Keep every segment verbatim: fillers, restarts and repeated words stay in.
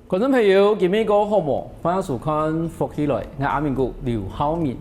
觀眾朋友，今晡日過好無？歡迎收看《福氣來》，𠊎阿明哥劉浩明。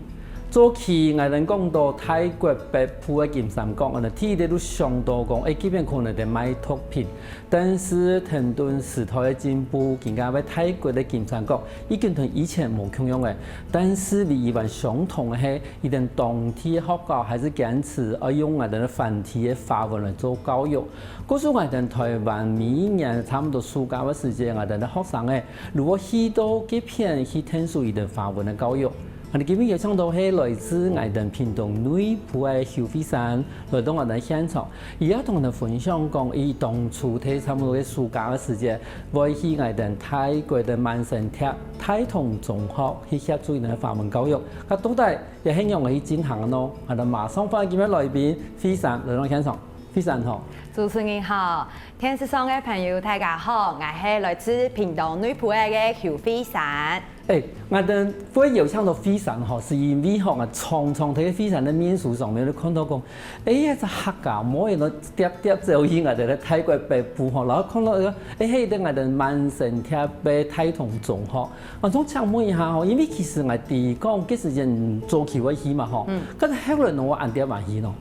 早期𠊎兜講到泰國北部个金三角，𠊎兜第一个就想到講，欸，該片可能在賣毒品。但是，跈等時代个進步，今下个泰國个金三角已經同以前無共樣了。但是，唯一還相同个係，佢兜當地个學校還係堅持愛用𠊎兜个繁體个華文來做教育。 故所𠊎兜臺灣每一年差毋多暑假个時節，𠊎兜个學生仔，如果去到該片去𢯭手佢兜華文个教育。𠊎兜今晡日邀請到係來自𠊎兜屏東內埔个邱惠珊，來到𠊎兜現場。佢也同𠊎兜分享講，佢當初在差毋多个暑假个時節，會去𠊎兜泰國个曼森帖大同中學去協助佢兜个華文教育。該到底又係仰仔去進行个呢？𠊎兜馬上歡迎今晡日來賓惠珊來到現場。 惠珊好。主持人好，電視上个朋友大家好，𠊎係來自屏東內埔个邱惠珊。欸，𠊎兜會邀請到惠珊吼，係因為吼，𠊎常常在惠珊个面書上面就看到講，欸，這客家妹仔踮踮走去𠊎兜个泰國北部吼，然後看到一個，欸，係在𠊎兜曼森帖个大同中學。𠊎想請問一下吼，因為其實𠊎知講，該時節早期會去嘛吼，嗯。該後來仰會恁踮還去呢？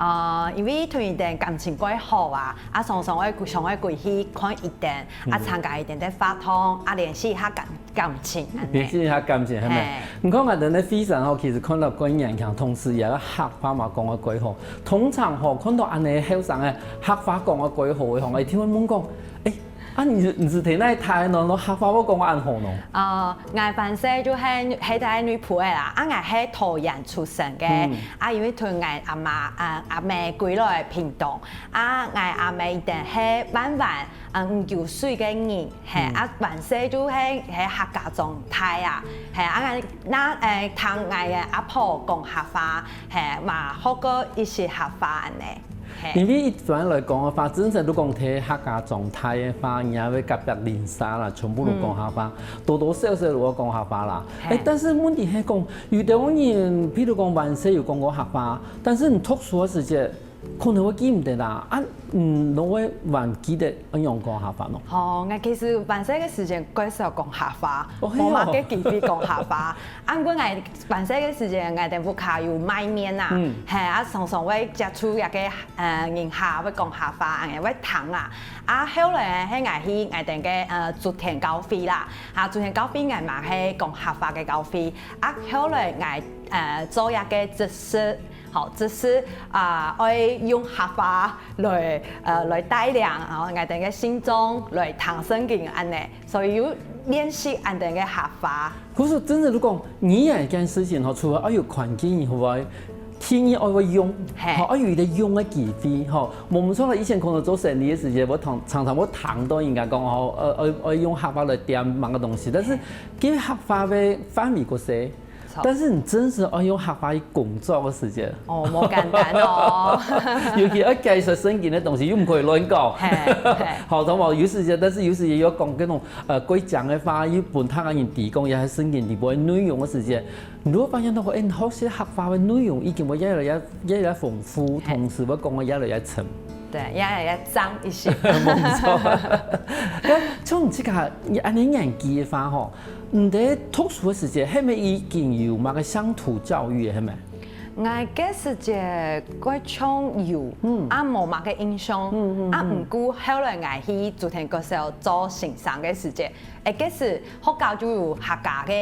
呃，因為同佢兜感情蓋好啊，啊，常常會，常會歸去看佢兜，啊，嗯。參加佢兜个活動，啊，聯繫一下感，感情，恁仔。聯繫一下感情，係無？嘿。你看𠊎兜个惠珊吼，其實看到蓋年輕，同時也个客話嘛講到蓋好。通常吼，看到恁仔後生个客話講到蓋好个吼，一定會問講，欸， 啊，你，你係在哪大呢？你客話會講到恁好呢？呃，𠊎本身就係，係在內埔个啦，啊，𠊎係桃園出生个，嗯。啊，因為同𠊎阿媽，啊，阿姆歸來屏東，啊，𠊎阿姆佢兜係萬巒，嗯，五九水个人，係，嗯。啊，本身就係，係客家長大啊，係，啊，𠊎，那，欸，聽𠊎个阿婆講客話，係，嘛學過一息客話恁仔。 嘿。因為一般來講个話，真正都講在客家庄大个話，人家个隔壁鄰舍啦，全部都講客話，嗯。多多少少都會講客話啦。嘿。欸，但是問題係講，有兜人，譬如講，還細有講過客話，但是你讀書个時節，可能會記毋得啦。啊，嗯，你會還記得仰般講客話無？吼，𠊎其實還細个時節，蓋少講客話，哦，無麼个機會講客話。嘿哦。啊，毋過𠊎還細个時節，𠊎兜屋下有賣麵啊，嗯。嘿，啊，常常會接觸一个 呃，人客會講客話，恁仔會聽啊。啊，後來係𠊎去𠊎兜个，呃，竹田教會啦。啊，竹田教會𠊎嘛係講客話个教會。啊，後來𠊎，呃，做一个執事，吼，執事，啊，愛用客話來，呃，來帶領，然後𠊎兜个信眾來聽聖經恁仔。 所以有練習恁仔个客話。可是真正來講，語言這件事情吼，除了愛有環境以外，第二愛會用，嘿。吼，愛有一個用个機會，吼。無錯啦，以前可能做生理个時節，𠊎常，常常會聽到人家講吼，呃，愛，愛用客話來點麼个東西，但是，嘿。其實客話个範圍較細。 但是你真實愛用客話去工作个時節，哦，無簡單哦。尤其愛解釋聖經个東西，又毋可以亂講。嘿，嘿。好，同埋有時節，但是有時也有講該種，呃，過強个話，又分他人提供，也係聖經裡背內容个時節，你會發現到，欸，你學習客話个內容已經會越來越，越來越豐富，嘿。同時會講个越來越深。 對，也，也長一些。無錯。該像你自家，你恁仔年紀个話吼，你在讀書个時節，係毋係已經有麼个鄉土教育个，係無？𠊎該時節，𠊎像有，嗯。啊，無麼个印象。嗯，嗯，啊，嗯。毋過後來𠊎去竹田國小做先生个時節，欸，該時學校就有客家个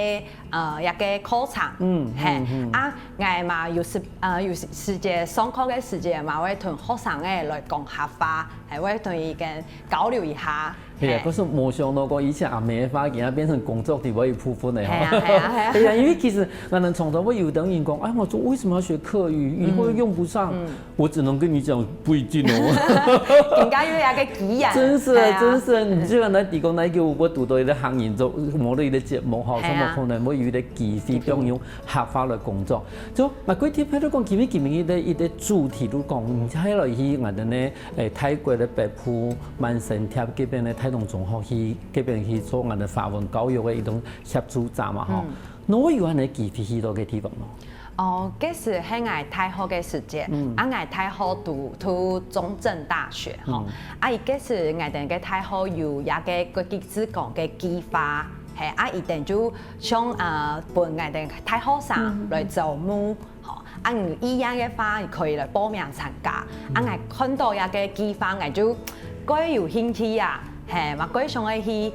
呃，一个課程。嗯，嘿，嗯，嗯。啊，𠊎嘛有時，呃，有時，時節上課个時節嘛，會同學生仔來講客話，還會同佢兜交流一下。係啊，嘿。可是無想到講以前阿姆个話，今下變成工作裡背一部分了吼。係啊，係啊，係啊。係啊，因為其實𠊎兜常常會有兜人講，哎，我做，為什麼要學客語？以後又用不上。嗯，嗯。 我只能跟你講，不一定哦。人家有一个語言，真是的，對啊。真是的，你就像來提供那个，我讀到一个行業做，某一个節目吼，係啊。什麼可能會有一个機會，機會。用客話來工作。就，啊，過特別就講，今日，今日的一个主題就講，你看落去，𠊎兜呢，誒，泰國的北部曼森帖該邊的大同中學去，該邊去做𠊎兜華文教育的一種協助者嘛，吼。嗯。那會有恁个機會去到該地方嗎？哦，該時係𠊎大學个時節，嗯。啊，𠊎大學讀，讀中正大學吼。嗯。啊，佢該時𠊎等个大學有一個國際志工个計畫，係，啊，佢等就想，呃，分𠊎等大學生來招募，嗯。吼，啊，你有意願个話，可以來報名參加。啊，嗯。𠊎看到這個計畫，𠊎就蓋有興趣啊，係，嘛蓋想愛去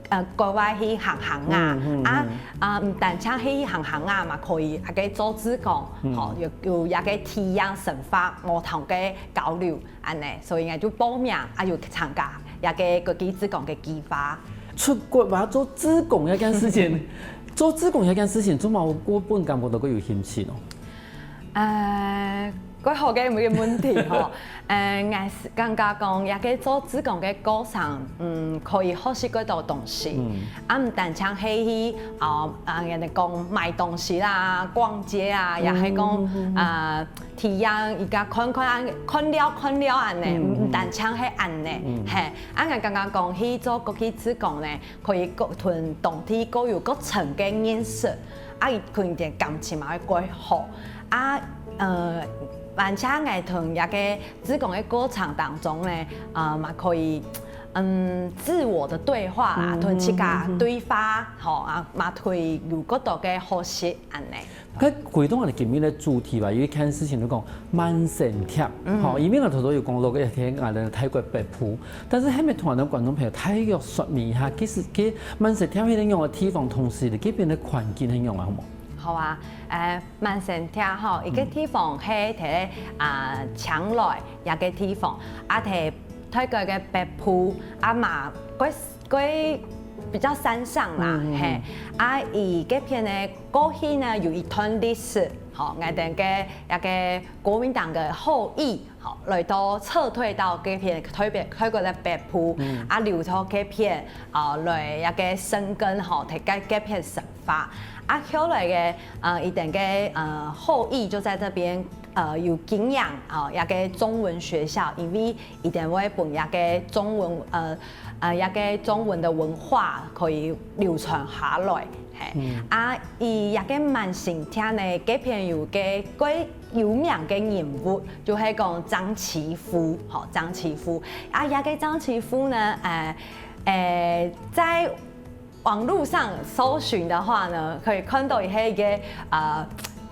呃，國外去行行啊，嗯，嗯，啊，嗯。啊，毋單淨去行行啊，嘛可以，啊，該做志工，嗯。吼，有，有一個體驗生活，無同个交流，恁呢，所以𠊎就報名，啊，有參加一個國際志工个計畫。出國哇，做志工這件事情，做志工這件事情，做麼个會分感覺到蓋有興趣呢？ 呃，蓋好个一個問題吼。呃，𠊎係感覺講，這個做志工个過程，嗯，可以學習蓋多東西。嗯。啊，毋單淨係去，呃，啊，人家講買東西啦、逛街啊，也係講，嗯，嗯，嗯。呃，體驗一下看看啊，看了看了恁呢，嗯，嗯。毋單淨係恁呢，嗯。係。啊，𠊎感覺講去做國際志工呢，可以各，同當地各有各層个認識，啊，佢等感情嘛會蓋好。 啊，呃，而且𠊎同這個志工个過程當中呢，呃，嘛可以，嗯，自我的對話啦，嗯，同自家對話，嗯，嗯。吼，啊，嘛可以有更多个學習，恁呢。該回到𠊎等今日个主題吧，有一件事情就講慢生悿，嗯。吼，因為𠊎頭頭有講到个，𠊎等泰國北部，但是還無同𠊎等觀眾朋友大約說明一下，其實該慢生悿係仰个地方，同時呢，該片个環境係仰个，好無？好啊，呃， 慢生悿吼，一個地方係在，啊，清萊一個地方，啊，在泰國个北部，啊嘛，較，較比較山上啦，嗯，嗯，嗯。係。啊，佢該片呢，過去呢，有一段歷史，吼，𠊎等个一個國民黨个後裔，吼，來到撤退到該片，特別泰國个北部，嗯。啊，留到該片，啊，來一個生根，吼，在該，該片生 發。啊，後來个，呃，佢等个，呃，後裔就在這邊，呃，有經營，哦，一個中文學校，因為佢等會分一個中文，呃，呃，一個中文的文化可以流傳下來，係。嗯。啊，佢這個慢生悿呢，該片有個最有名个人物，就係講張其夫，吼，張其夫。啊，這個張其夫呢，呃，呃，在 網路上搜尋的話呢，可以看到佢係一個，呃，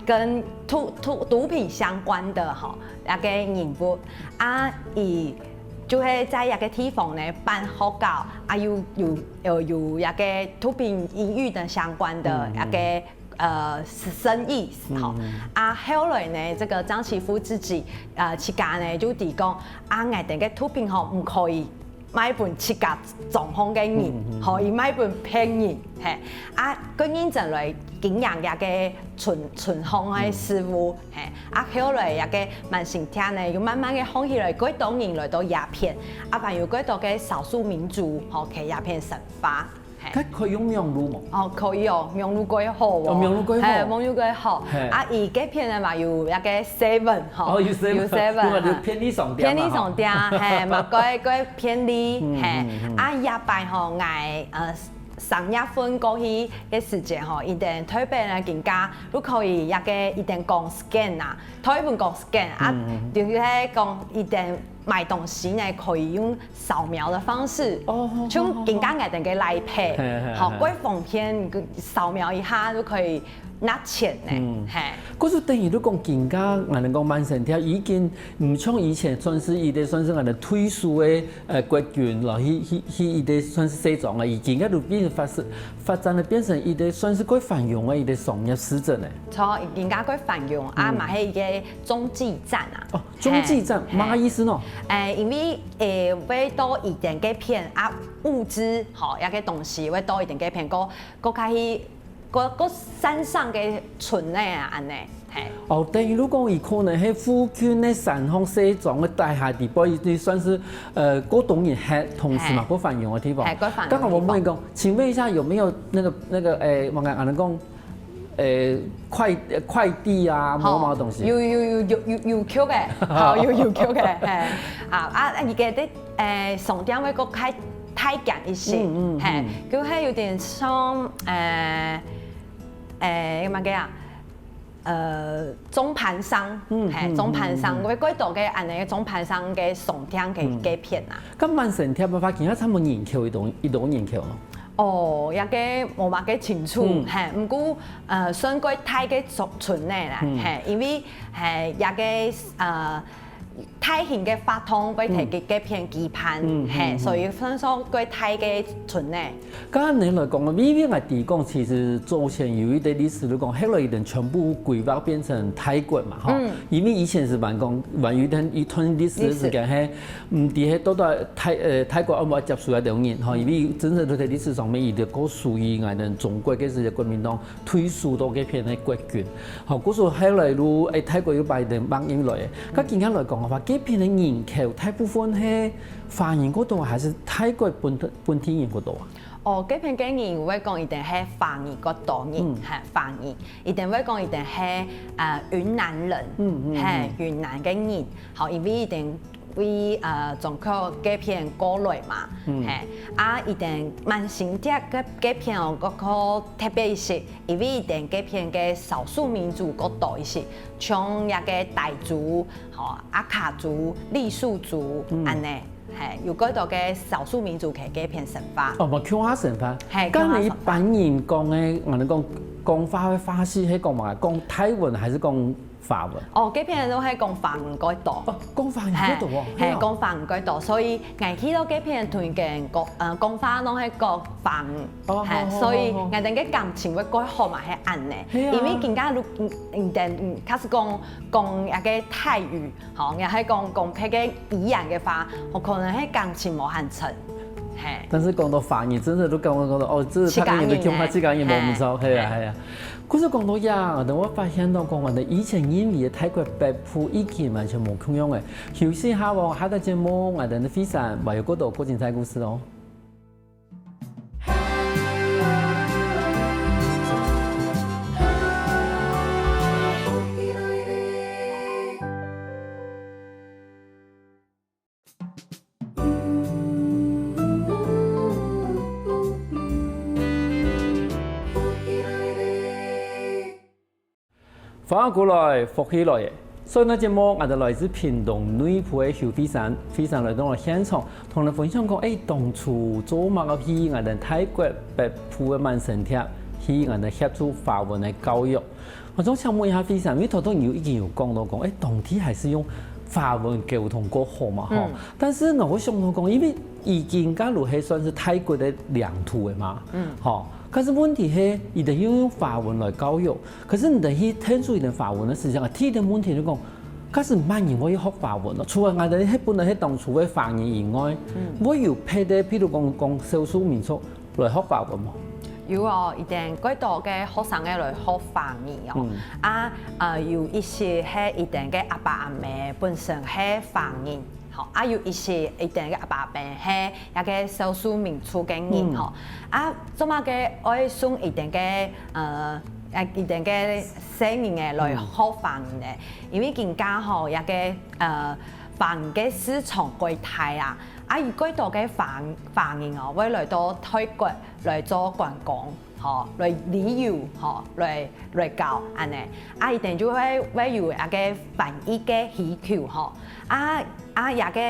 跟毒，毒，毒品相關的，吼，一個人物。啊，佢就係在一個地方呢，辦學校，啊，有，有，有，有一個毒品領域的相關的一個，嗯，嗯。呃，生意，吼。嗯，嗯。啊，後來呢，這個張其夫自己，呃，自家呢，就提供，啊，𠊎等个毒品吼，毋可以 賣分自家狀況个人，嗯，嗯，嗯。吼，佢賣分別人，係。啊，佢認真來經營這個村，村項个事務，嗯。係。啊，後來這個慢生悿呢，又慢慢个紅起來，蓋多人來到這片，啊，還有蓋多个少數民族，吼，在這片生活，係。該可以用網路無？哦，可以哦，網路蓋好哦。哦，網路蓋好。係，網路蓋好。係。啊，佢該片呢嘛有這個seven，吼。哦，有seven。有seven，另外就便利商店嘛，便利商店，吼。係，嘛蓋，蓋 便利，嗯，係。嗯，嗯。啊，這擺吼，𠊎，呃，三月份過去个時節吼，佢等台北个警察就可以這個佢等講scan啊，台文講scan啊，嗯，嗯。就是係講佢等買東西呢，可以用掃描的方式，哦，好，好，好，好。像今下𠊎等个Line Pay，係，係，吼，係。蓋方便，掃描一下就可以 拿錢呢，嗯。係。故所等於你講，今下𠊎等講慢生悿已經毋像以前，算係一個算係𠊎等退休个，呃，國軍咯，去，去，去一個算係西裝啊，已經該就變發生，發展了變成一個算係蓋繁榮个一個商業市鎮呢。著，今下蓋繁榮啊，嗯。嘛係一個中繼站啊。哦，中繼站，係，麼个意思呢？係。欸，因為，欸，會到佢等該片啊，物資，吼，一個東西會到佢等該片，過，過較去 各，各山上个村仔啊，恁呢，係。哦，等於如果佢可能係附近个山項細庄个大廈底背，佢算係，呃，過多人歇，同時嘛，係。過繁榮个地方。係，過繁榮个地方。剛剛我問一個，請問一下，有沒有那個，那個，欸，我剛剛講，欸，快，快遞啊，好，某某東西？有，有，有，有，有，有郵局个，好，有，有郵局个，係。啊，啊，你个 欸，商店會過較大間一些，嗯，嗯，係，嗯。就係有點像，欸，欸，麼个啊？呃，中盤商，嗯，係，嗯，中盤商，嗯，嗯。會蓋多个恁樣个中盤商个商店个，嗯。个片啊。該萬聖節个話，今下差毋多人口幾多，幾多人口呢？哦，這个無麼个清楚，嗯。係，毋過，呃，算蓋大个村，村仔啦，嗯。係，因為，係，這个，呃，大型个活動會在該，嗯。該片舉辦，嗯，係，嗯，所以算算蓋大个村仔。 該恁樣來講，因為𠊎知講，其實早前有一個歷史來講，後來佢等全部規劃變成泰國嘛，吼。嗯。因為以前係還講，還有一段，一段歷史个時間，歷史。係，毋知係到底泰，呃，泰國有無接受該種人，吼，因為真正都在歷史上面，佢等過屬於𠊎等中國个時節國民黨退守到該片个國軍。吼，故所後來就，誒，泰國又把佢等放入來。該今下來講个話，該片个人口大部分係華人較多，還係泰國本土，本地人較多啊？ 哦，該片个人會講一定係華語較多人，嗯。係，華語。一定會講一定係，呃，雲南人，嗯，嗯，係，嗯。雲南个人。好，因為一定對，呃，中國該片過來嘛，嗯。係。啊，一定萬聖節該，該片哦，較，較特別一些，因為一定該片个少數民族較多一些，像這个傣族、吼，阿卡族、傈僳族，嗯。恁樣。 係，有蓋多个少數民族在該片生活。哦，無共下生活。係，該你一般人講个，共下生活。𠊎等講，講話个話係，係講麼个？講泰文還係講華文？哦，該片都係講華文蓋多。哦，講華語蓋多哦，係，係哦。講華語蓋多，所以𠊎去到該片同佢講，呃，講話攏係講華語。哦，係，好，好，所以好，好。𠊎等个感情會蓋好嘛，係恁樣。係啊。因為今下如，嗯，嗯，等，嗯，假使講，講那個泰語， 吼，也係講，講別个語言个話，吼，可能係感情無恁深。係。但是講到華語，真的都感覺講到，哦，這个客語都共下自家人無毋著，係啊，係啊。故所講到這，𠊎等會發現到講，𠊎等以前認為个泰國北部已經完全無共樣了。休息下哦，下個節目，𠊎等个惠珊還有更多過精彩故事哦。 歡迎過來，福氣來了。所以呢，節目，𠊎等來自屏東內埔个邱惠珊，惠珊來到了現場，同𠊎等分享講，誒，當初做麼个去𠊎等泰國北部个萬聖節，去𠊎等協助華文个教育。𠊎想請問一下惠珊，因為頭頭你有已經有講到講，誒，當地還係用華文溝通較好嘛，吼。嗯。但是𠊎會想到講，因為已經假如係算係泰國个領土了嘛，嗯。吼，但是問題係，佢等又用華文來教育， 可是你等去聽書，佢等華文个時間啊，第一個問題就講，假使麼人會去學華文咯？除了𠊎等係本來係當初个華語以外，嗯。會有別个，譬如講，講少數民族來學華文無？有哦，一定蓋多个學生仔來學華語哦。嗯。啊，呃，有一些係佢等个阿爸阿姆本身係華人， 吼，啊，有一些佢等个阿爸阿姆係一個少數民族个人，嗯。吼，啊，做麼个愛送佢等个，呃，啊，佢等个細人仔來學華語呢？嗯。因為今下吼，一個，呃，華語个市場蓋大啊，啊，有蓋多个華，華人哦，會來到泰國來做觀光。 吼，來旅遊，吼，來，來搞恁呢。啊，佢等就會，會有一個翻譯个需求，吼。啊，啊，這個，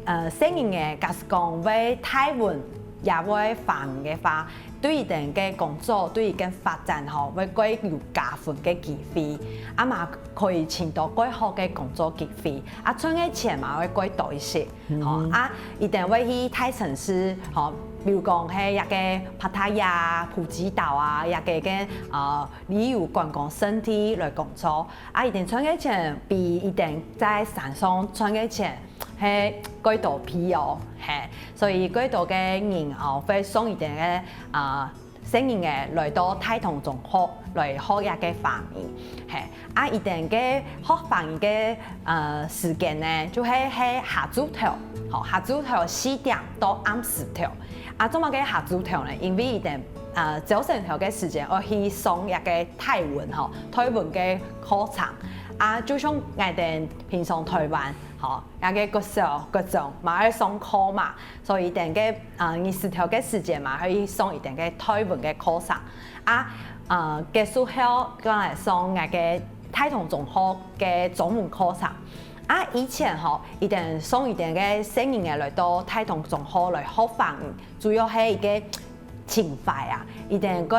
呃，細人仔假使講會泰文，也會華語个話，對佢等个工作，對佢个發展，吼，會蓋有加分个機會。啊嘛可以尋到蓋好个工作機會。啊，賺个錢嘛會蓋多一些。 吼，嗯。啊，佢等會去大城市，吼，比如講係一個Pattaya、普吉島啊，一個个，呃，旅遊觀光勝地來工作。啊，佢等賺个錢比佢等在山上賺个錢係蓋多倍哦，係。所以蓋多个人哦，會送佢等个，呃， 細人仔來到大同中學來學這個華語，係。啊，佢等个學華語个，呃，時間呢，就係，係下晝頭，吼，下晝頭四點到暗時頭。啊，做麼个下晝頭呢？因為佢等，呃，朝晨頭个時間愛去上這個泰文，吼，泰文个課程。啊，就像𠊎等平常台灣，吼， 該個國小、國中嘛愛上課嘛，所以佢等个，呃，日時頭个時間嘛，愛去上佢等个泰文个課程。啊，呃，結束後，過來上該個大同中學个中文課程。啊，以前吼，佢等送佢等个細人仔來到大同中學來學華語，主要係一個情懷啊，佢等个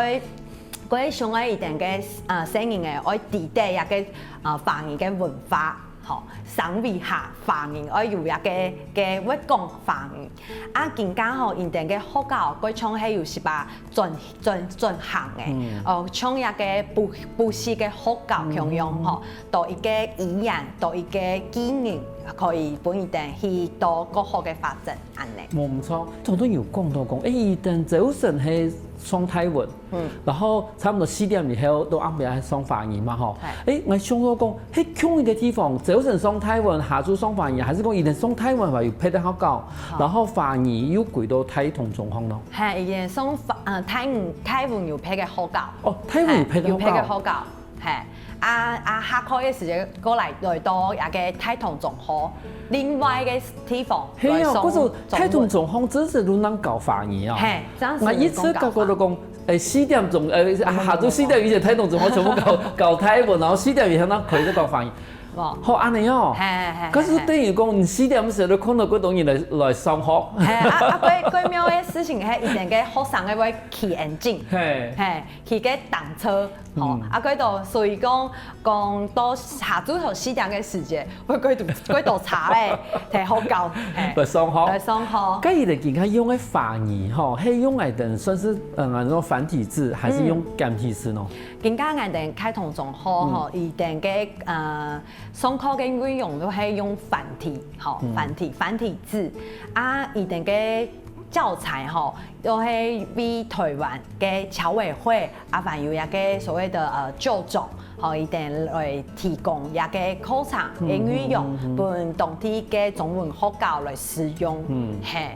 个想愛佢等个呃細人仔愛知得這個呃華語个文化，吼，生活下華語愛有這個个會講華語。啊，今下吼，佢等个學校个像係有十八轉轉轉行个，哦，像這個補補習个學校共樣吼，多一個語言，多一個技能，可以分佢等去到較好个發展。 恁呢。無毋著，頭先有講到講，誒，佢等朝晨係上泰文，嗯，然後差不多四點以後到暗晡夜係上華語嘛吼。誒，𠊎想到講，係共一個地方，朝晨上泰文，下晝上華語，還係講佢等上泰文話有別个學校，然後華語又歸到大同中學咯？係，佢等上華，呃，泰文，泰文有別个學校。哦，泰文有別个學校。有別个學校。 係，啊啊下課个時節過來來到這個大同中學，另外个地方。係啊，可是大同中學真係都能教華語哦。係，真係。𠊎一直感覺到講，誒，四點鐘，誒，下晝四點以前大同中學全部教教泰文，然後四點以後正開始教華語。哦，好恁呢哦。係係係。可是等於講，你四點時就看到幾多人來來上學。係啊啊，最最妙个事情係，佢等个學生个會企恁緊。係。係，企个等車。 吼，啊，該到所以講講到下晝頭四點个時節，會該到該到車咧，提好搞，係，來上學。來上學。該佢等今下用个華語吼，係用𠊎等算係呃，𠊎等繁體字，還係用簡體字呢？今下𠊎等大同中學吼，佢等个呃上課个內容都係用繁體，吼，繁體繁體字，啊，佢等个教材吼，都係為台灣个僑委會 啊，還有這個所謂的呃教宗，吼，佢等來提供這個課程个內容，分當地个中文學校來使用，係，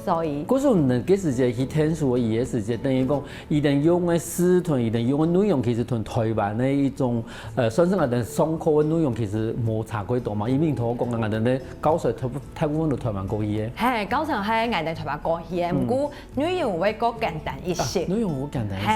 所以。可是你該時節去𢯭手佢个時節，等於講，佢等用个字同佢等用个內容，其實同台灣个一種，呃，算係𠊎等上課个內容其實無差幾多嘛，因為你頭先講个，𠊎等个教材大部大部分都台灣過去个。係，教材係𠊎等台灣過去个，毋過 內容會較簡單一息。內容較簡單一息。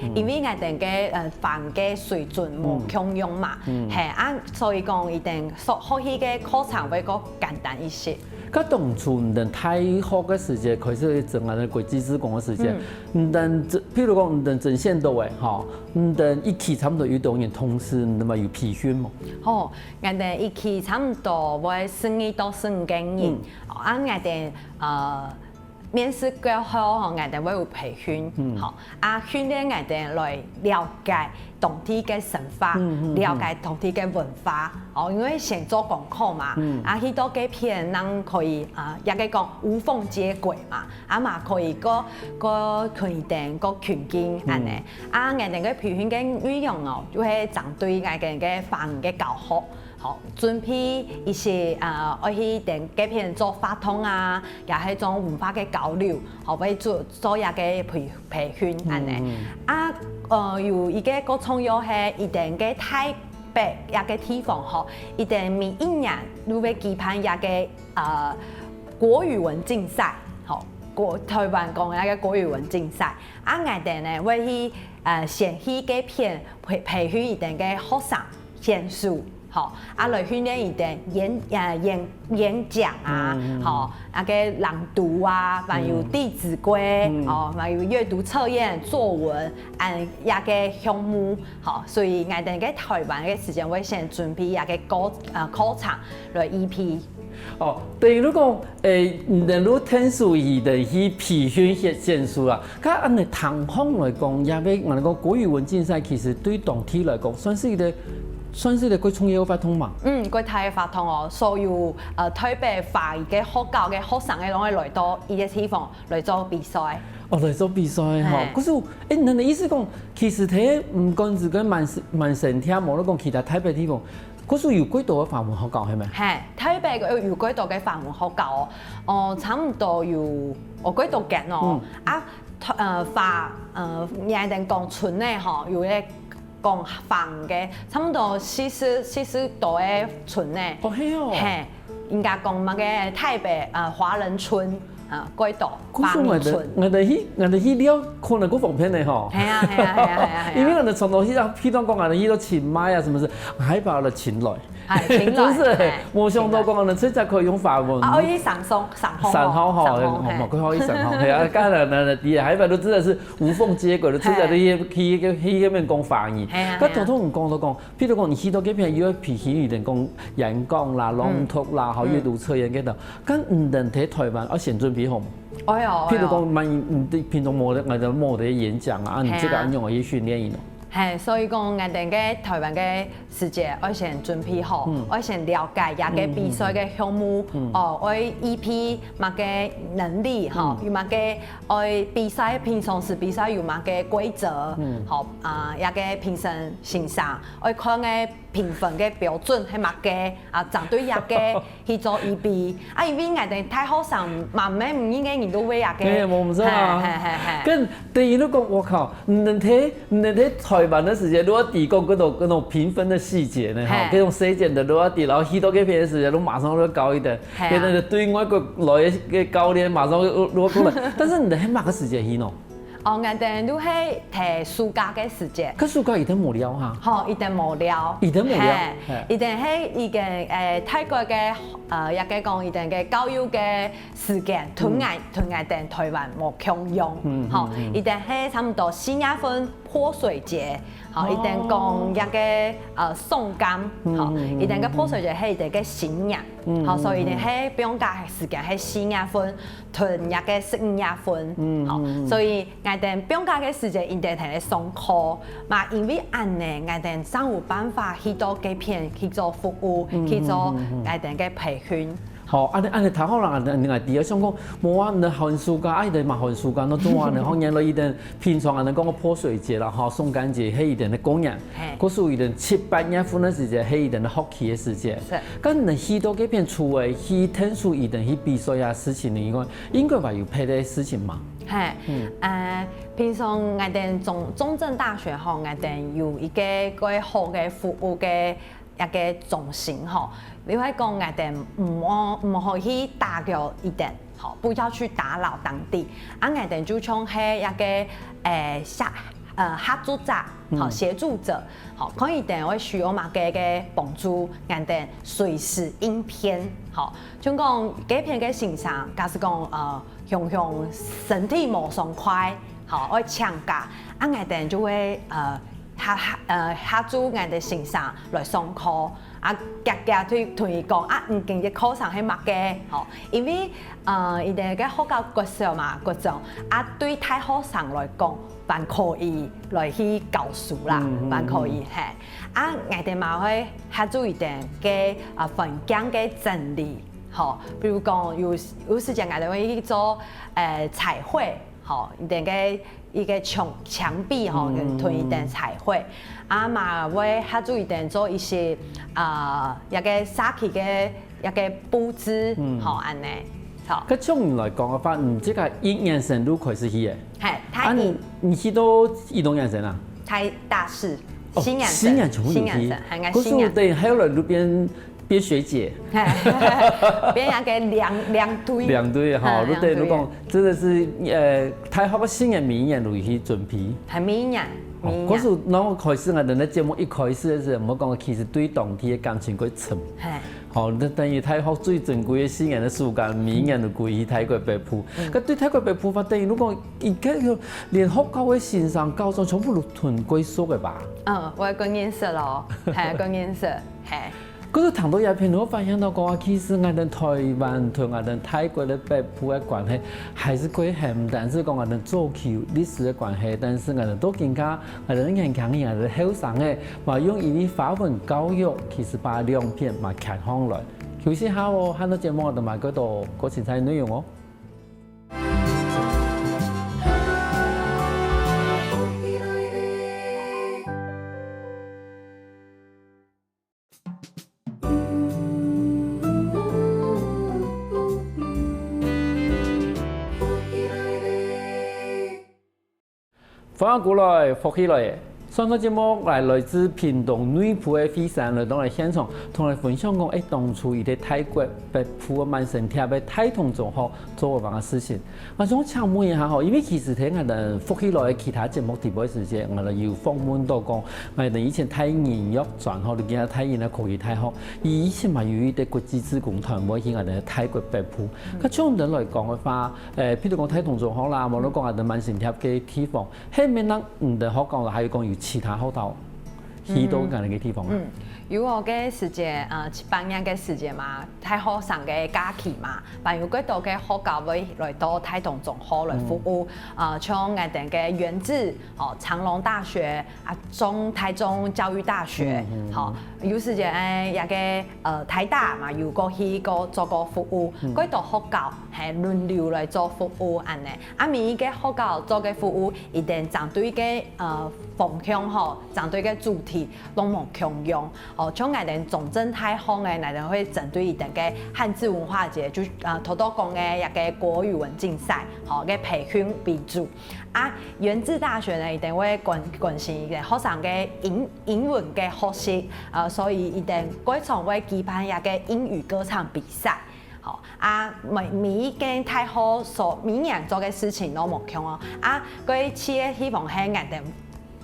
係，因為𠊎等个呃華語个水準無共樣嘛，係啊，所以講佢等所學習个課程會較簡單一息。該當初你等大學个時節開始做恁呢國際志工个時節，你等，譬如講你等徵選到个吼，你等一期差不多有多少人同時，你等嘛有培訓無？吼，𠊎等一期差不多會十二到十五個人，啊，𠊎等呃 面試過後吼，𠊎等會有培訓，吼，啊，訓練𠊎等來了解當地个生活，了解當地个文化，哦，因為先做功課嘛，啊，去到該片正可以啊，也可以講無縫接軌嘛，啊嘛可以過過同佢等過親近恁呢。啊，𠊎等个培訓个內容哦，就係針對𠊎等个華語个教學。 好，準備一些啊，愛去等該片做活動啊，也係做文化个交流，好，會做做一個培培訓恁呢。啊，呃，有一個較重要係，佢等个台北這個地方吼，佢等每一年都會舉辦一個呃國語文競賽，吼，國台灣講个國語文競賽。啊，𠊎等呢會去呃先去該片培培訓佢等个學生。 選手，吼，啊來訓練佢等演呃演演講啊，吼，啊个朗讀啊，還有弟子規，哦，還有閱讀測驗、作文，恁這個項目，吼，所以𠊎等个台灣个時間會先準備這個課呃課程來預備。哦，等於講，誒，你等就𢯭手佢等去培訓選選手啊， 該恁呢聽起來講，這個𠊎等講國語文競賽其實對當地來講，算係一個算係一個較重要个活動嘛。嗯，較大个活動哦，所有呃台北華語个學校个學生个攏會來到一個地方來做比賽。哦，來做比賽吼。可是，誒，你等意思講，其實佢毋管係个滿滿城忒無，你講其他台北地方，可是有幾多个華文學校係無？係，台北有有幾多个華文學校哦？哦，差毋多有哦幾多間哦。啊， 呃華呃，𠊎等講村仔吼，有个講華語个，差毋多四十四十多个村仔。哦，係哦。係，應該講麼个台北呃華人村。啊，蓋多，故所𠊎兜，𠊎兜去，𠊎兜去尞，可能較方便呢吼。係啊，係啊，係啊，係啊，係啊。因為𠊎兜常常去啊，譬如講𠊎兜去到清邁啊，什麼事，𠊎還把𠊎个錢來。哎，錢來，就是，哎，無想到講𠊎兜直接可以用法文。啊，哦，去上上，上課吼，上課吼，上課，嘿。哦，可以上課，係啊，當然，當然，也還蠻多真的是無縫接軌的，直接就去，去，去那邊講法語。係啊，該頭頭你講到講，譬如講你去到該片，又要比起你等講演講啦、朗讀啦，吼，閱讀測驗該等，該你等在台灣要先準備好無？哎喲，譬如講，哎喲。萬一你對平常無的，呃，無的演講啊，啊，你這個恁樣去訓練佢呢？嘿，所以講，𠊎等个台灣个時節愛先準備好，愛先了解這個比賽个項目，哦，愛預備麼个能力吼，有麼个愛比賽，平常時比賽有麼个規則，吼，啊，這個評審先生愛看个評分个標準係麼个，啊，針對這個 去做預備。啊，因為𠊎等大學生嘛，毋係每一個人都會啊个。哎，我毋知啊。嘿，嘿，嘿，嘿。跟等於如果，我靠，你等在，你等在台灣个時節，如果提供各種，各種評分个細節呢，吼，嘿。各種細節的，如果提，然後去到該片个時節，都馬上就高一點。嘿啊。跟那個對外國來个教練馬上就，就過來。但是你等在麼个時節去呢？ 哦，𠊎等就係在暑假个時節。該暑假一定無尞哈？吼，一定無尞。一定無尞，嘿，嘿。一定係，一定，誒，泰國个，呃，也該講一定个教育个時間，同𠊎，同𠊎等台灣無共樣，嗯，吼，嗯，嗯。一定係差不多四月份潑水節，吼，哦。一定講這個，呃，送柑，吼，嗯，嗯，嗯，一定个潑水節係一定个新年，嗯，吼，所以一定係放假个時間係四月份，同這個十二月份，嗯，吼，嗯，嗯。所以 𠊎等放假个時節，𠊎等在上課，嘛因為恁呢，𠊎等正有辦法去到該片去做服務，嗯，去做，嗯，嗯，嗯。𠊎等个培訓。好，恁呢，恁呢，頭好啦，恁呢，𠊎第一想講，無啊，你寒暑假，啊，你嘛寒暑假，那中華人，好，原來佢等平常恁呢講个潑水節啦，吼，送柑節，係佢等个過年，嘿。故所佢等七八月份个時節，係佢等个學期个時節。是。該你去到該片除了去聽書，佢等去比賽啊事情以外，應該還有別个事情嘛？ 嘿，嗯。呃，平常𠊎等中，中正大學吼，𠊎等有一個蓋好个服務个一個中心吼，你會講𠊎等毋好，毋好去打攪佢等，吼，不要去打擾當地。啊，𠊎等就像係一個，呃，協，呃，合作者，吼，嗯。協助者，吼，看佢等會需要麼个个幫助，𠊎等隨時應變，吼。像講該片个先生，假使講，呃， 雄雄身體無爽快，吼，愛請假，啊，𠊎等就會，呃，協，協，呃，協助𠊎等先生來上課，啊，遽遽去同佢講，啊，你今日課程係麼个，吼，因為，呃，佢等个學校國小嘛，國中，啊，對大學生來講，還可以來去教書啦，嗯，嗯，還可以，嗯。嘿。啊，𠊎等嘛會協助佢等个，呃，環境个整理， 吼，比如講有，有時間𠊎等會去做，呃，彩繪，吼，佢等个一個牆，牆壁，吼，嗯。同佢等彩繪。啊嘛會協助佢等做一些，啊，一個社區个一個佈置，嗯。吼，恁呢。好。該像你來講个話，你這個一年生就開始去个？嘿，大一。啊，你，你去到幾多年生啊？大，大四，哦，四年生，四年全部有去。四年生，還愛四年。可是等於後來就變 變學姐。變一個領，領隊。領隊吼，嗯，就等於講，領隊。真的是，呃，大學个四年每一年都有去準備。係每一年，哦，每一年。可是，然後開始𠊎等个節目一開始个時候，毋好講，其實對當地个感情過深。嘿。吼，那等於大學最珍貴个四年个暑假，每一年都過去泰國北部。嗯。該對泰國北部話，等於如果一個連學校个先生、校長全部都同你過熟个吧？嗯，𠊎過認識咯，嘿，過認識，嘿。 可是談到這片，𠊎發現到講啊，其實𠊎等台灣同𠊎等泰國个北部个關係還係過好，毋單淨講𠊎等早期有歷史个關係，但是𠊎等到今下，𠊎等个年輕人，𠊎等个後生个，嘛用因為華文教育，其實把兩片嘛牽上來。休息下哦，下段節目𠊎等嘛過多過精彩个內容哦。歡迎過來，福氣來了！上段節目來，來自屏東內埔个惠珊來到來現場，同來分享講，欸，當初佢在泰國北部个萬聖節个大同中學做个麼个事情。𠊎想請問一下吼，因為其實在𠊎等福氣來个其他節目直播个時間，𠊎等有訪問到講，𠊎等以前大人藥專吼，你今日大人个科技大學，佢以前嘛有一個國際志工團會去𠊎等泰國北部。該像你等來講个話，欸，譬如講大同中學啦，無論講𠊎等萬聖節个地方， 係毋係單淨你等學校，還有講有其他學校去到恁樣个地方啊？嗯，有哦，該時節，呃，七八月个時節嘛，大學生个假期嘛，還有幾多个學校會來到大同中學來服務，呃，像𠊎等个原子，哦，長榮大學啊，中，台中教育大學，吼，有時節，欸，也个，呃，台大嘛，有過去過做過服務，幾多學校，係，輪流來做服務恁樣。 啊，每一個學校做个服務，一定針對个，呃，方向吼，針對个主題，攏無共樣。哦，像𠊎等中正大學个，𠊎等會針對佢等个漢字文化節，就，呃，頭頭講个一個國語文競賽，吼，个培訓為主。啊，原子大學呢，佢等會關，關心佢个學生个英，英文个學習，呃，所以佢等過常會舉辦一個英語歌唱比賽。 吼，啊，每，每一間大學所每年做个事情都無共哦。啊，該去个地方係𠊎等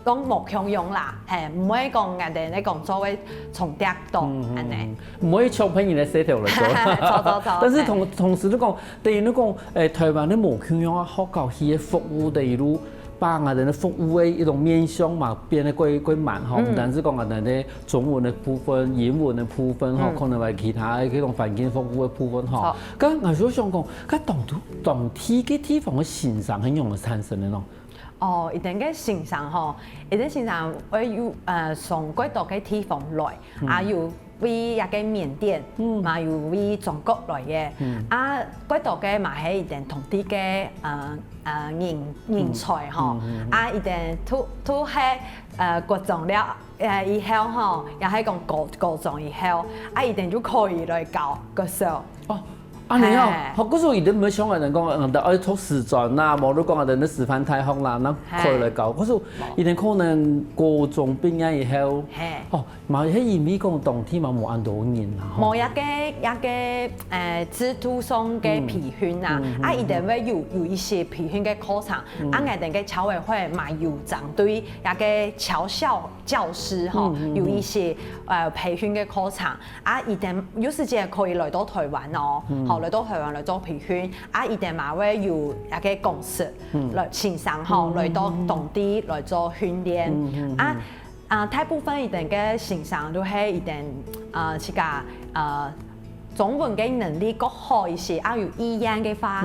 攏無共樣啦，係，毋會講𠊎等个工作會重疊到，恁樣。毋會搶別人个事頭來做。著，著，著，但是同，同時你講，等於你講，欸，台灣个無共樣个學校，佢个服務等於就 把𠊎等个服務个一種面向嘛，變得過，過滿吼，毋單淨講𠊎等个中文个部分、英文个部分吼，可能還有其他个這種環境服務个部分吼。該𠊎就想講，該當地，當地个地方个先生係仰般產生个呢？哦，佢等个先生吼，佢等先生會有，呃，從幾多个地方來，啊，有 為這個緬甸，嘛有為中國來个。啊，幾多个嘛係佢等當地个，呃，呃，人，人才吼。啊，佢等讀，讀係，呃，國中了，呃，以後吼，也係講高，高中以後，啊，佢等就可以來教國小。哦，恁樣哦，好，故所佢等毋會像𠊎等講，嗯，愛讀師專啦，無就講𠊎等師範大學啦，該可以來教。故所佢等可能高中畢業以後，哦， 嘛係因為講當地嘛無恁多人啦，吼。無這個，這個，呃，制度上个培訓啊，啊，佢等會有，有一些培訓个課程，啊，𠊎等个僑委會嘛有針對這個僑校教師吼，有一些，呃，培訓个課程，啊，佢等有時間可以來到台灣哦，吼，來到台灣來做培訓，啊，佢等嘛會有這個講師，來，先生吼，來到當地來做訓練，啊， 啊，大部分佢等个先生都係佢等，呃，自家，呃，中文个能力較好一些，啊，有語言个話，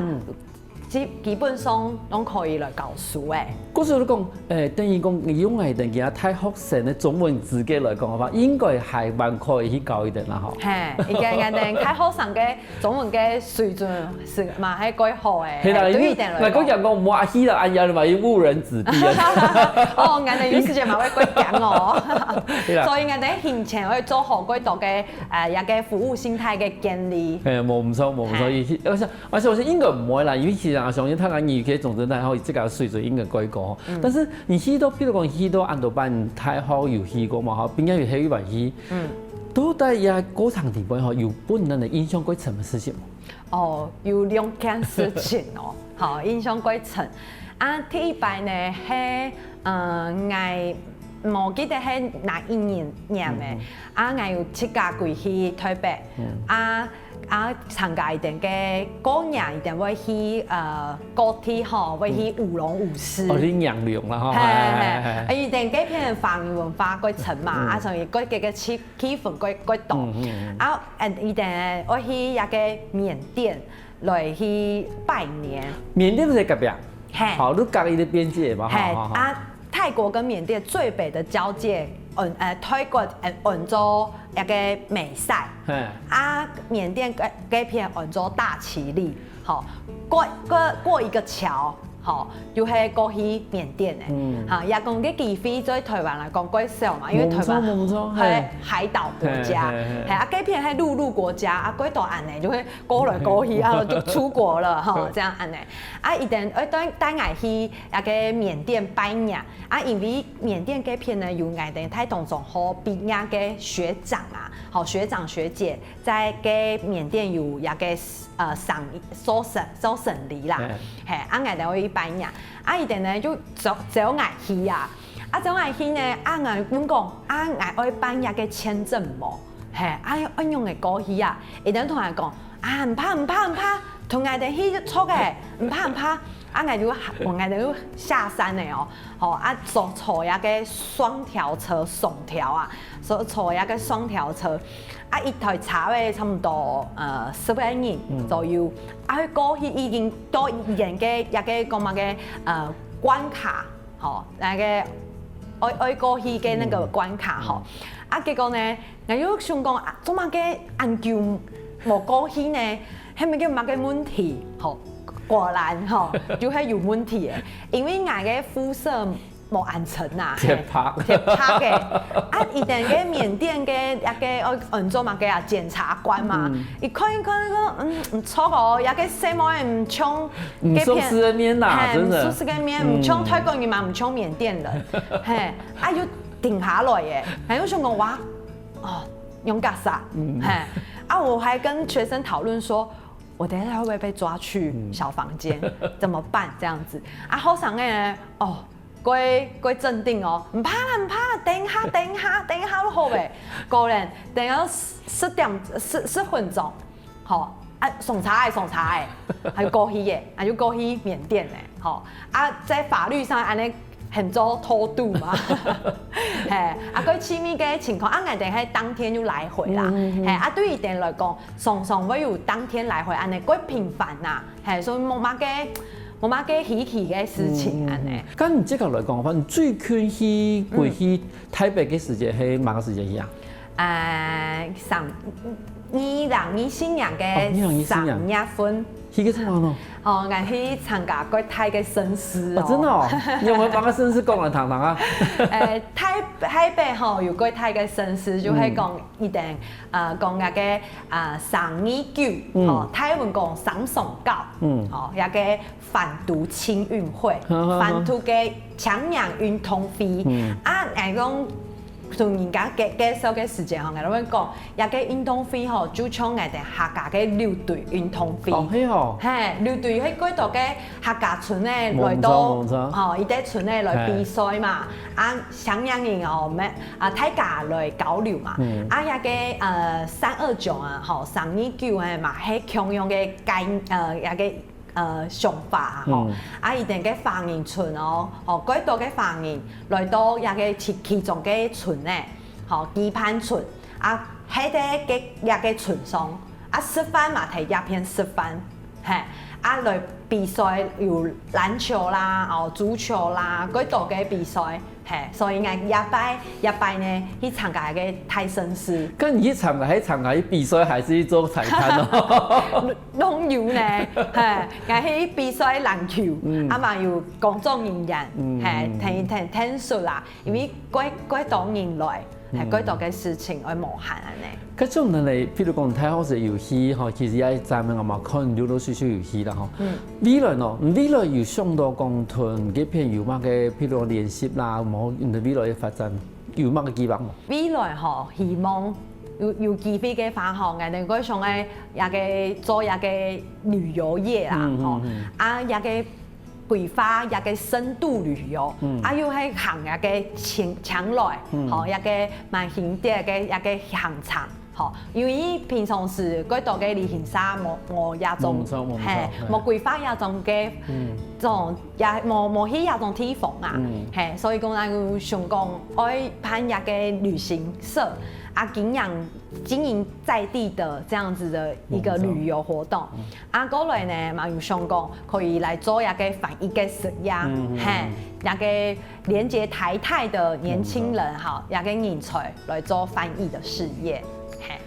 基，基本上攏可以來教書个。故所你講，欸，等於講，用𠊎等其他大學生个中文資格來講个話，應該還蠻可以去教佢等啦，吼。係，應該𠊎等大學生个 中文个水準係嘛係較好个，係啦，對佢等來講。𠊎講，𠊎講無阿希啦，哎呀，你嘛又誤人子弟啊。哦，𠊎等有時間嘛會較強哦。係啦。所以𠊎等行前會做好較多个，呃，這個服務心態个建立。係，無毋著，無毋著。係。佢，𠊎想，𠊎相信應該毋會啦，因為其實𠊎相信讀个語言中文大學，這個水準應該較高。嗯。但是你去到，比如講去到恁多班大學有去過嘛，吼，畢業有去一班去，嗯。到底這過程裡背吼，有分你个印象較深个事情無？ 哦，有兩件事情哦，吼，印象較深。啊，第一擺呢，係，呃，𠊎無記得係哪一年，年个，啊，𠊎有自家歸去台北，啊，啊，參加佢等个過年，佢等會去，呃，各地吼，會去舞龍舞獅。哦，你娘娘啦，吼，係，係，係，係，係。啊，佢等該片華人文化較深嘛，啊，所以該，該个氣，氣氛較，較多。啊，嗯，佢等會去這個緬甸， 來去拜年。緬甸毋係隔壁啊？係。好，就隔一個邊界嘛，係，吼，吼，吼。啊，泰國跟緬甸最北的交界，嗯，呃，泰國，呃，安做一個美賽。係。啊，緬甸該，該片安做大其力，吼，過，過，過一個橋，吼，又係過去緬甸个。嗯。哈，也講个機會對台灣來講較少嘛，因為台灣無錯，無錯，係海島國家，係，係，係，係。係，啊，該片係陸路國家，啊，較多恁呢，就會過來過去，啊，就出國了，吼，這樣恁呢。啊，佢等，呃，帶，帶𠊎去該个緬甸拜年，啊，因為緬甸該片呢，有𠊎等大同中學畢業个學長啊，吼，學長學姐，在該緬甸有一个，呃，生，做生，做生理啦。係。係，啊，𠊎等會去拜年，啊，佢等呢，就招，招𠊎去啊。啊，招𠊎去呢，啊，𠊎問講，啊，𠊎愛辦該个簽證無？係，啊，愛仰仔過去啊？佢等同𠊎講，啊，毋怕，毋怕，毋怕，同𠊎等去就著个，毋怕，毋怕。啊，𠊎就，𠊎等就下山了哦，吼，啊，坐，坐該个雙條車，雙條啊，坐，坐該个雙條車，啊，一台車仔差不多，呃，十个人左右，啊，過去已經到佢等个，該个講麼个，呃，關卡，吼，該个愛，愛過去个那個關卡吼，啊，結果呢， 𠊎又想講，啊，做麼个恁久無過去呢？係毋係有麼个問題？吼，果然吼，就係有問題个，因為𠊎个膚色無恁深啊，鐵白。鐵白个。啊，佢等个緬甸个該个，呃，做麼个啊？檢察官嘛，嗯。佢看一看，講，嗯，毋著哦，該个色毛毋像，毋熟識个面啦，嘿，真的。毋熟識个面，嗯。毋像泰國人嘛，毋像緬甸人，嘿，啊，又停下來耶，𠊎又想講，哇， 哦，用假啥？嗯。嘿，啊，我還跟學生討論說，我等一下會不會被抓去小房間？嗯。怎麼辦？這樣子。啊，後生个呢，哦，較，較鎮定哦，毋怕啦，毋怕啦，等一下，等一下，等一下就好了。果然，等到十點，十，十分鐘，吼，啊，上車个，上車个，啊，又過去个，啊，又過去緬甸个，吼，啊，在法律上恁呢 喊做偷渡嘛。嘿，啊，較趣味个情況，啊，𠊎等係當天就來回啦。嗯，嗯，嗯。嘿，啊，對佢等來講，常常會有當天來回恁呢，較頻繁啦。嘿，所以無麼个，無麼个稀奇个事情恁呢。嗯，嗯，嗯。該你這个來講，反正最近去，嗯。過去台北个時間係麼个時間去啊？ 呃，上，二零二四年个，哦，二零二四年。三月份。去个做麼个呢？哦，𠊎去參加國泰个盛事哦。哦，真的哦？你有沒有幫个盛事講來聽聽啊？呃，台，台北吼，有國泰个盛事，就係講，嗯。佢等，呃，講該个，呃，三二九，嗯。吼，台文講三雙九，嗯。吼，該个 反毒青運會，呵呵呵。反毒个青年運動會。嗯。啊，𠊎講，同人家介，介紹个時間吼，𠊎會講，這个運動會吼，就像𠊎等客家个六堆運動會。哦，係哦。嘿，六堆係幾多个客家村个來到，無錯，無錯。吼，佢个村个來比賽嘛。嘿。啊，青年人哦，咩，啊，大家來交流嘛。嗯。啊，這个，呃，三二九啊，吼，三二九个嘛，係共樣个概，呃，這个 呃，想法啊，吼。嗯。啊，佢等个華人村哦，吼，幾多个華人來到這个其，其中个村呢，吼，棋盤村，啊，歇在个，這个村上，啊，食飯嘛，在這片食飯，嘿，啊，來比賽有籃球啦，哦，足球啦，幾多个比賽， 嘿，所以𠊎這擺，這擺呢，去參加該个大盛事。該你去參加，係參加去比賽，還係去做裁判哦？攏有呢，嘿，𠊎去比賽籃球，嗯。啊嘛有工作人員，嗯，嘿，嗯。𢯭，𢯭，𢯭手啦，因為幾，幾多人來，嘿，嗯。幾多个事情愛無閒恁呢。 該種人呢，譬如講大學生有去吼，其實也係咱們嘛，可能陸陸續續有去啦吼。嗯。未來呢，未來有想到講同該片有麼个，譬如講聯繫啦，無，你个未來个發展有麼个計畫無？未來吼，希望有，有機會个話吼，𠊎等會想愛這个做這个旅遊業啦，嗯，吼。嗯，嗯。啊，這个 規劃這个深度旅遊，嗯。啊，又係行這个青，青旅，嗯。吼，這个蠻經典个這个行程，吼，因為平常時較多个旅行社無，無這種，無錯，無錯，嘿，嘿。無規劃這種个，嗯。這種，也無，無去這種地方啊，嗯。嘿，所以講，𠊎有想講，愛辦這个旅行社，啊，經營，經營在地的這樣子的一個旅遊活動。無錯。嗯。 啊，過來呢，嘛有想講可以來做這个翻譯个事業，嗯，嗯，嘿，嗯。這个連接台泰的年輕人，嗯，嗯。哈，這个人才來做翻譯的事業，嘿。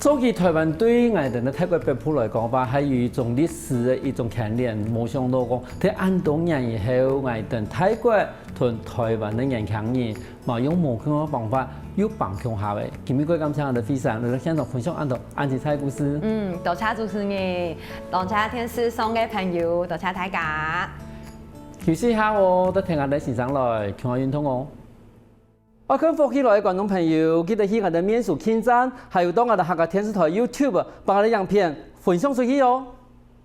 早期臺灣對𠊎兜个泰國北部來講話，還有一種歷史个一種牽連，無想到講，在恁多年以後，𠊎兜泰國同臺灣个年輕人，嘛用無共个方法又挷共下个。今晡日感謝𠊎兜惠珊來到現場分享恁多恁精彩个故事。嗯，多謝主持人，多謝電視上个朋友，多謝大家。休息一下哦，等𠊎兜先生來，共下運動哦。愛看福氣來个觀眾朋友，記得去𠊎兜面書網站，還有到𠊎兜客家電視臺YouTube，挷𠊎兜影片分享出去哦。